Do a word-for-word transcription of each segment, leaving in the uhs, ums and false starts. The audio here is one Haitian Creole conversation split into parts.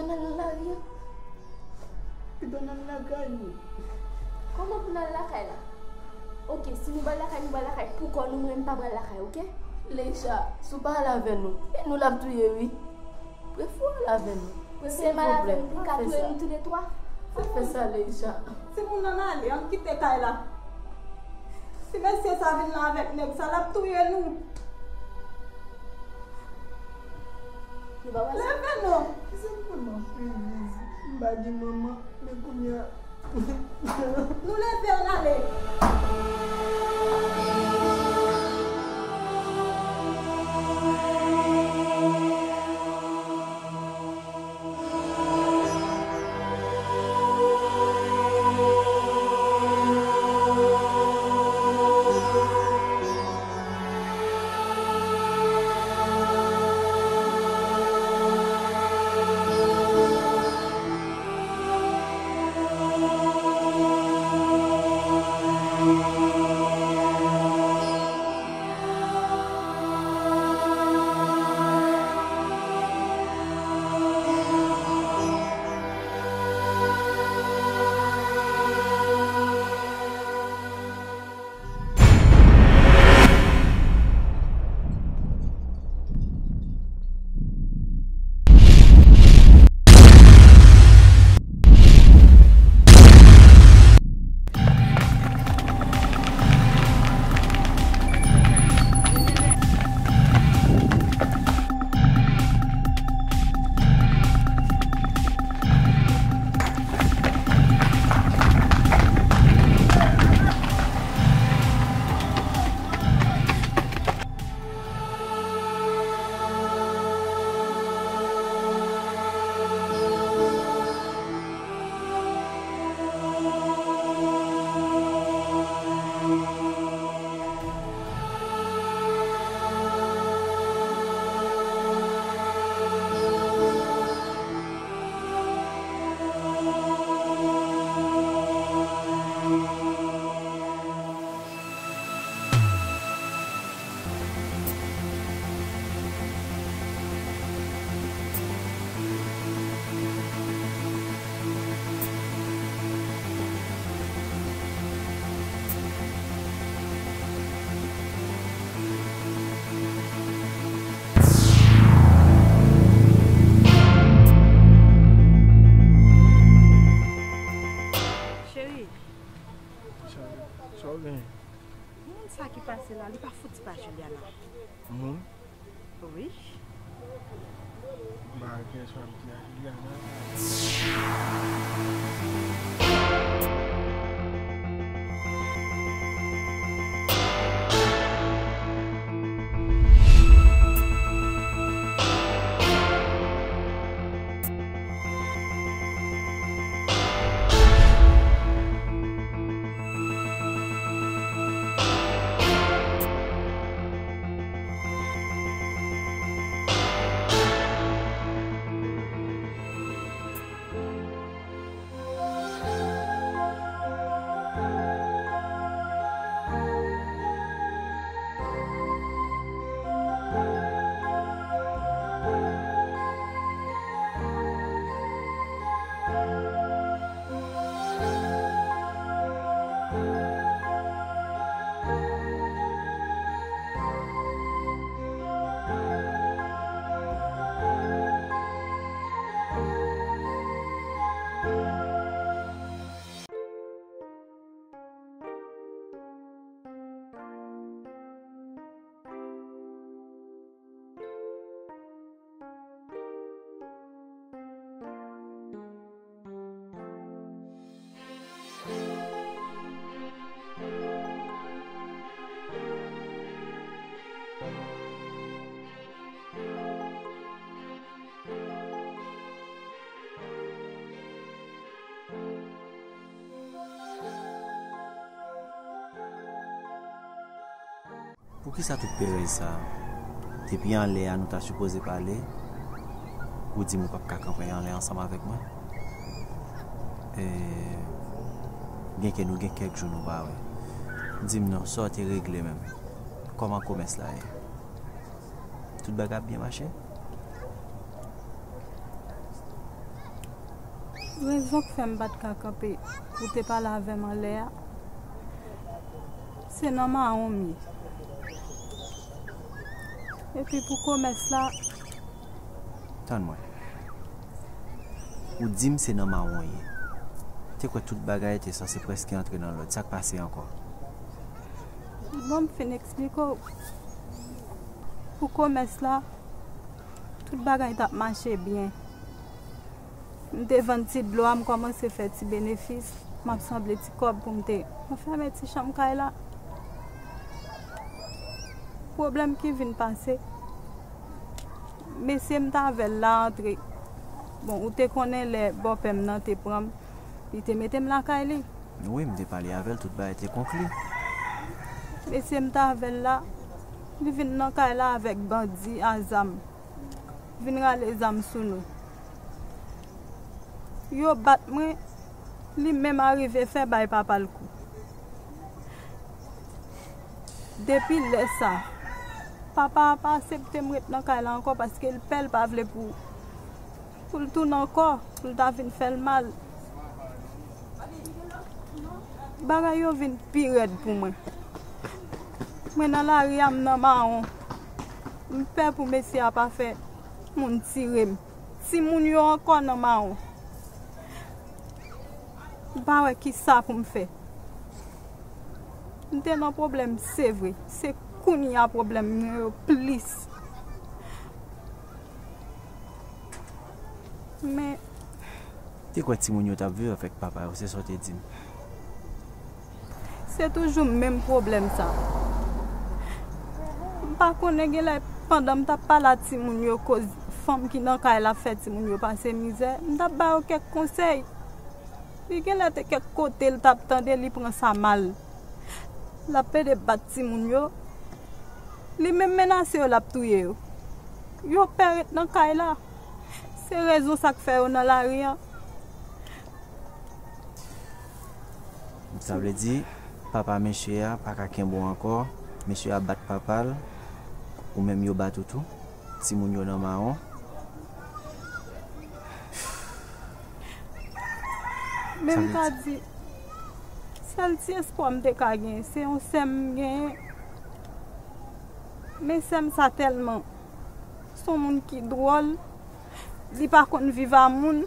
N al nan lari a. Pito n al lakay nou. Kòman pou n al lakay la? Oke, si nou pral lakay, nou pral lakay pou kò nou, mwen m pa pral lakay, oke? Leisha, si w pa al avè nou, e nou l ap touye wi. Prefere w al avè nou. Prefere m al avè nou pou l ka touye nou toulètwa. Pa fè sa, Leisha. Timoun nan ale, ann kite kay la. Si mesye sa vin la avèk nèg sa, l ap touye nou. Nou pa wè sa? Leve non. Kisa m fè m ap prive? M pa gen manman, men kounye a. Nou leve, ann ale. Cheri. Sa, sa w gen? Moun sa ki pase la, li pa fouti pa Juliana. Moun? Wi. M pa gen sa m di a Juliana. Poukisa tout perèz sa a? Depi anlè a nou ta sipoze pale, ou di m ou p ap ka kanpe anlè ansanm avèk mwen? E, byenke nou gen kèk jou nou pa wè. Di m non, sa w te regle menm? Kòman komès la ye? Tout bagay ap byen mache? Rezon k fè m pa t ka kanpe pou w te pale avè m anlè a, se nan mawon m ye. Epi pou komès la, Tann mwen. Ou di m se nan mawon w ye. Te kwè tout bagay te sanse prèske antre nan lòd. Sa k pase ankò? Bon, m fin eksplike w. Pou komès la, tout bagay t ap mache byen. M te vann ti dlo a, m kòmanse fè ti benefis. M ap sanble ti kòb pou m te anfèmen ti chanm kay la. Pwoblèm ki vin pase, mesye m t avè l la antre. Bon, ou te konnen lè bòpè m nan te pran m, li te mete m lakay li. Wi, m te pale avè l, tout bagay te konkli. Mesye m t avè l la, li vin nan kay la avèk bandi a zam. Vin rale zam sou nou. Yo bat mwen, li menm arive fè bay papa l kou. Depi lè sa, papa a pa aksepte m ret nan kay la ankò paske l pè l pa vle pou, pou l tounen ankò, pou l ta vin fè l mal. Bagay yo vin pi rèd pou mwen. Mwen nan lari a, m nan mawon. M pè pou mesye a pa fè moun tire m. Timoun yo ankò nan mawon. M pa wè kisa pou m fè. M te nan pwoblèm, se vre. Se kounye a pwoblèm mwen yo plis. Men, te kwè timoun yo t ap viv avèk papa yo, se sa w te di m. Se toujou menm pwoblèm sa. M pa konnen, genlè pandan m t ap pale a timoun yo, koz fanm ki nan kay la ap fè timoun yo pase mizè, m t ap ba yo kèk konsèy. Li genlè te kèk kote l t ap tande, li pran sa mal. L ap plede bat timoun yo. Li menm menase yo, l ap touye yo. Yo pè ret nan kay la. Se rezon sa k fè yo nan lari a. Sa vle di, papa mesye a pa ka kenbe w ankò, mesye a bat papa l, ou menm yo bat ou tou, timoun yo nan mawon. Men m ka di, sèl ti espwa m te ka gen, se yon sè m genyen. Men sè m sa tèlman, se yon moun ki dwòl, li pa konn viv a moun,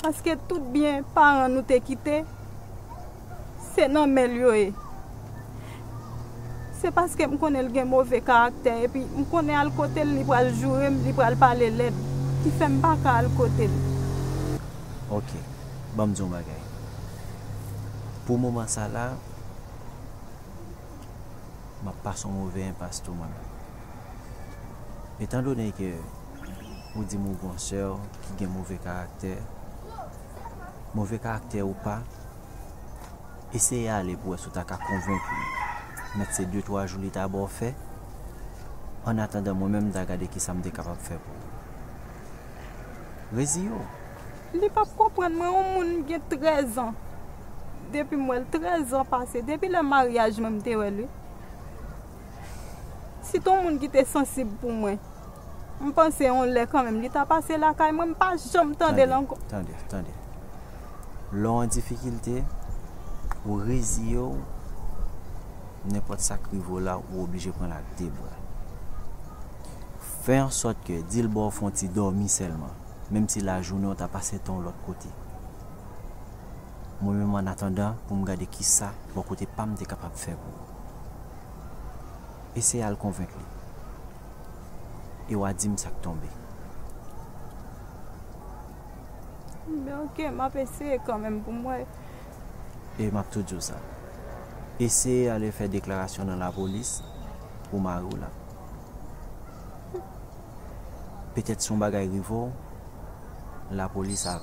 paske tout byen paran nou te kite, se nan men l yo ye. Se paske m konnen l gen move karaktè, epi m konnen al kote l, li pral joure m, li pral pale lèd, ki fè m pa ka al kote l. Ok, ban m di w yon bagay. Pou moman sa la, m ap pase yon move enpas tou mwen menm. Etandone ke ou di m ou gon sè w ki gen move karaktè, move karaktè ou pa, eseye ale pou wè si w ta ka konvenk li. Mèt se de twa jou li ta ba w fè. Annatandan, mwen menm, m ta gade kisa m te kapab fè pou ou. Reziye w. Li p ap konprann mwen, yon moun m gen trèz an. Depi m wè l, trèz an pase. Depi lè maryaj mwen, m te wè l, wi. Si t on moun ki te sansib pou mwen, m panse yon lè kanmenm, li ta pase lakay mwen, m pa janm tande l ankò. Tande, tande, tande. Lè w an difikilte, ou reziye w, nenpòt sa k rive w la, ou oblije pran l ak de bra. Fè an sòt ke di l ba w fè yon ti dòmi sèlman, menm si lajounen w ta pase tan w lòt kote. Mwen menm, annatandan, pou m gade kisa bò kote pa m te kapab fè pou ou. Eseye al konvenk li. E w a di m sa k tonbe. Ben, ok, m ap eseye kanmenm pou m wè. E m ap tou di w sa. Eseye ale fè deklarasyon nan lapolis pou mari w la. Petèt si yon bagay rive w, lapolis ap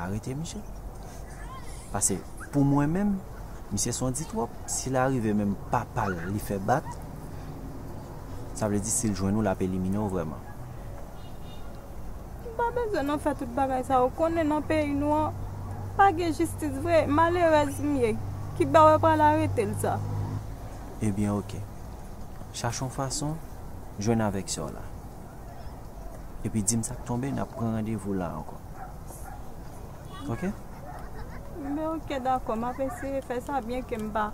arete misye. Paske pou mwen menm, misye se yon di twòp. Si l arive menm papa l li fè bat, sa vle di si l jwenn ou, l ap elimine w vrèman. M pa bezwen nan fè tout bagay sa. Ou konnen nan peyi nou an, pa gen jistis vre. Malerèz m ye. Ki bò yo pral arete l sa? Ebyen, ok. Chache yon fason, jwenn avèk sè w la. Epi di m sa k tonbe, n ap pran randevou la ankò. Ok? Men ok, dakò, m ap eseye fè sa, byen ke m pa,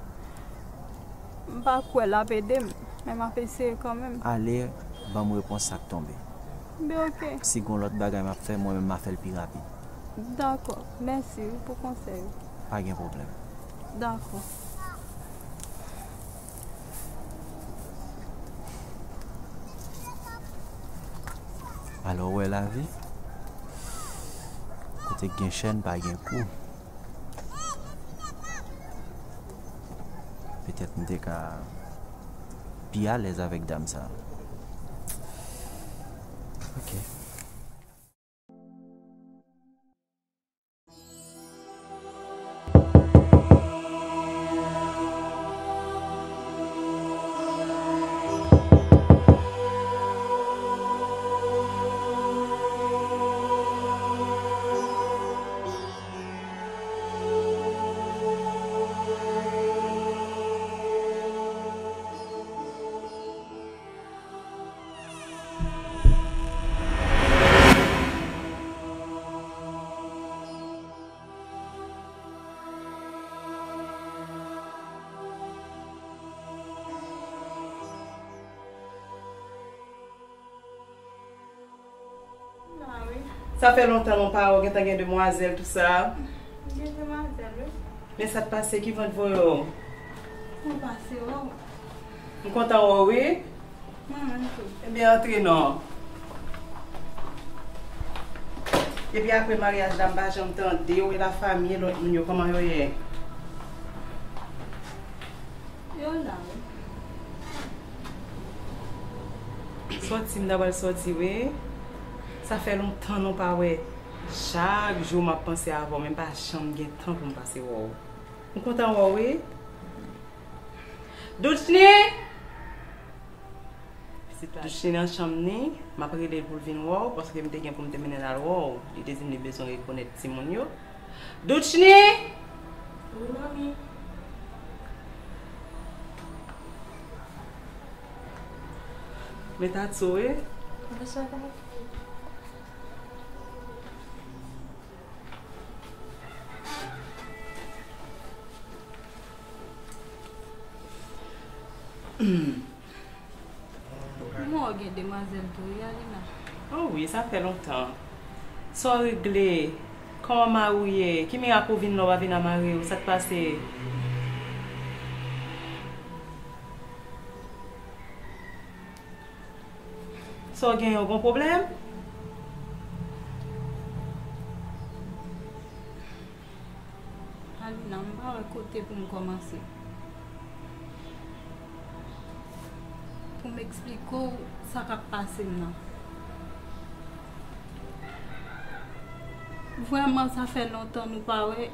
m pa kwè l ap ede m, men m ap eseye kanmenm. Ale, ban m repons sa k tonbe. Men ok. Si gon lòt bagay m ap fè, mwen menm m a fè l pi rapid. Dakò, mèsi wi pou konsèy ou. Pa gen pwoblèm. Dakò. Alò, w wè lavi? Kote k gen chèn, pa gen kou. Petèt m te ka pi alèz avèk dam sa. Ok. Sa fè lontan nou pa wè, w gentan gen demwazèl, tout sa. Gen demwazèl, wi. Men sa k pase, ki van t voye w? Mwen pase wè w. M kontan wè w, wi. Mwen menm tou. Ebyen, antre non. Depi apre maryaj la, m pa janm tande w, e lafanmi, e lòt moun yo, kòman yo ye? Yo la, wi. Sòti, m ta pral sòti, wi. Sa fè lontan nou pa wè. Chak jou m ap panse avè w, men m pa janm gen tan pou m pase wè w. M kontan wè w, wi. Doutchni! Doutchni nan chanm ni, m ap rele l pou l vin wè w, paske m te gen pou m te mennen l al wè w. Li te di m li bezwen rekonèt timoun yo. Doutchni! Wi, manmi. Men Tatsou, wi. Bonswa, Tatsou. Kòman w gen demwazèl tou, wi, Alina? O wi, sa fè lontan. Sa w regle? Kòman mari w ye? Ki mirak ou vin la, w pa vin a mari w? Sa k pase? Sa w gen, yon gon pwoblèm? Alina, m pa wè kote pou m kòmanse. Pou m eksplike w sa k ap pase m nan. Vrèman, sa fè lontan nou pa wè.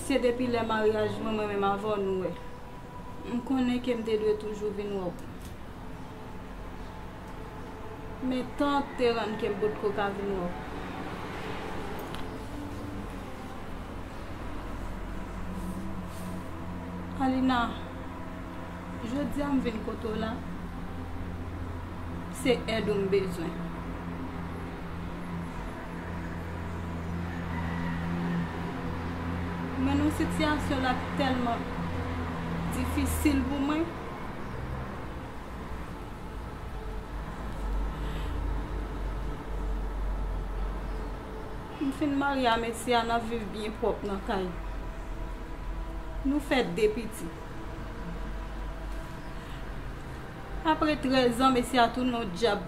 Se depi lè maryaj mwen, mwen menm avè w nou wè. M konnen ke m te dwe toujou vin wè w. Men tan te rann ke m potko ka vin wè w. Alina, jodi a m vin kote w la, se èd ou m bezwen. Mwen nan yon sitiyasyon la ki tèlman difisil pou mwen. M fin marye a mesye a, n ap viv byen pwòp nan kay. Nou fè de pitit. Apre trèz an, mesye a tounen yon dyab.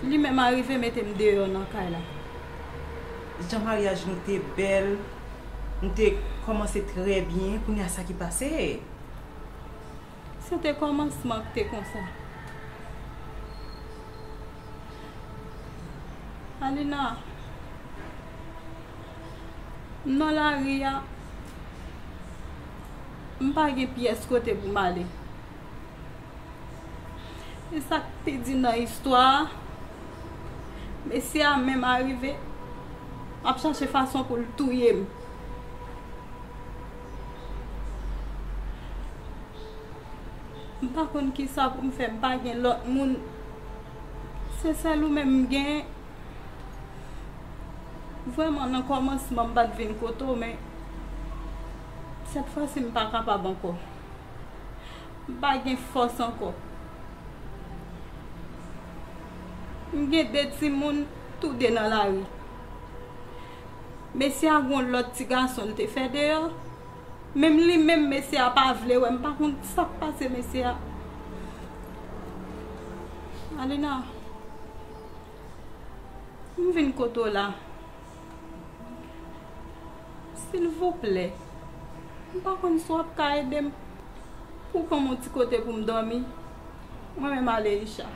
Li menm arive mete m deyò nan kay la. Jan maryaj nou te bèl, nou te kòmanse trè byen, kounye a sa ki pase? Se te kòmansman k te konsa. Alina, m nan lari a, m pa gen pyès kote pou m ale. E sa k pi di nan istwa a, mesye a menm arive ap chache fason pou l touye m. M pa konn kisa pou m fè, m pa gen lòt moun. Se sèl ou menm m genyen. Vrèman, nan kòmansman, m pa t vin kote w, men sèt fwa si m pa kapab ankò. M pa gen fòs ankò. M gen de timoun, tou de nan lari. Mesye a gen yon lòt ti gason l te fè deyò. Menm li menm, mesye a pa vle wè m, pa konn sa k pase mesye a. Alina, m vin kote w la. Silvouplè, m pa konn si w ap ka ede m pou ban m yon ti kote pou m dòmi. Mwen menm Aleisha.